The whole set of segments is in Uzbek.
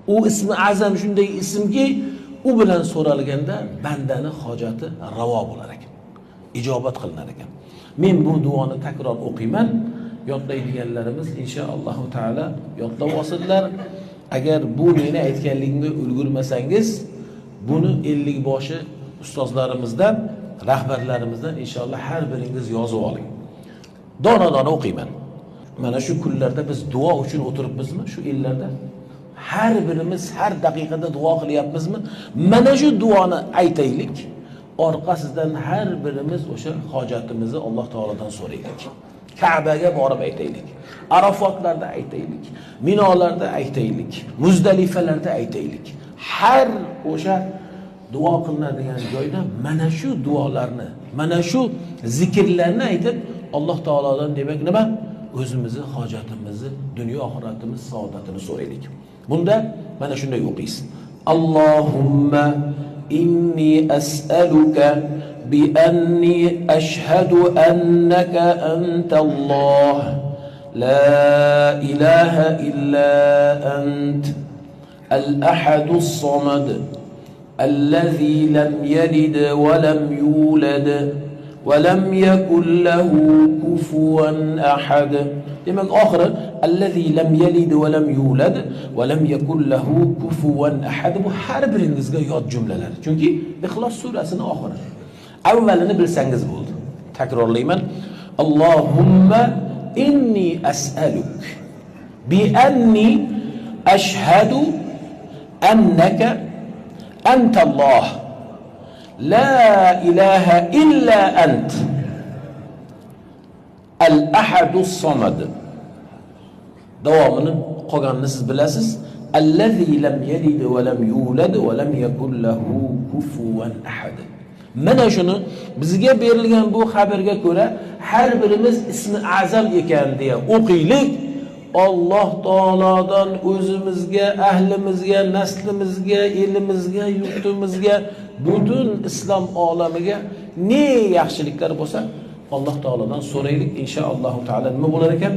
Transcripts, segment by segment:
U ismi azam shunday ismki, u bilan so'ralganda bandani hojati ravo bo'lar ekan, ijobat qilinar ekan. Men bu duoni takror o'qiyman. Yodlaydiganlarimiz inshaallohu taolo yodlab olsinlar. Agar bu meni aytganligimga ulgurmasangiz, buni 50 boshi ustozlarimizdan, rahbarlarimizdan inshaalloh har biringiz yozib oling. Dona-dona o'qiyman. Mana shu kunlarda biz duo uchun o'tiribmizmi shu ellarda? Har birimiz har daqiqada duo qilyapmizmi? Mana shu duoni aytaylik. Orqasidan har birimiz o'sha hojatimizni Alloh taolodan so'raylik. Ka'baga borib aytaylik. Arafotlarda aytaylik, Minolarda aytaylik, Muzdalifalarda aytaylik. Har o'sha duo qilinadigan joyda mana shu duolarni, mana shu zikrlarni aytib Alloh taolodan demak nima? O'zimizni hojatimizni, dunyo oxiratimiz saodatini so'raylik. Bunda mana shunday o'qiysiz. Allohumma inni as'aluka bi anni ashhadu annaka antalloh la ilaha illa ant al-ahadus samad allazi lam yalid va lam yulad va lam yakul lahu kufuwan ahad. Demak oxiri allazi lam yalid va lam yulad va lam yakul lahu kufuwan ahad. Bu har biringizga yod jumlalar. Chunki Ixlos surasining oxiri. Avvalini bilsangiz bo'ldi. Takrorlayman. Allohumma inni as'aluk bi anni ashhadu annaka antalloh la ilaha illa ant al-ahadus samad. Davomini qolganini siz bilasiz. Allazi lam yalid va lam yulad va lam yakul lahu kufuwan ahad. Mana shuni bizga berilgan bu xabarga ko'ra har birimiz ismi azam ekan deya o'qiylik. Alloh taolodan o'zimizga, ahlimizga, naslimizga, elimizga, yurtimizga, butun islom olamiga ne yaxshiliklar bo'lsa Alloh taolodan so'raylik. Inshaallohu taolo nima bo'lar ekan?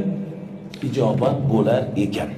Ijobat bo'lar ekan.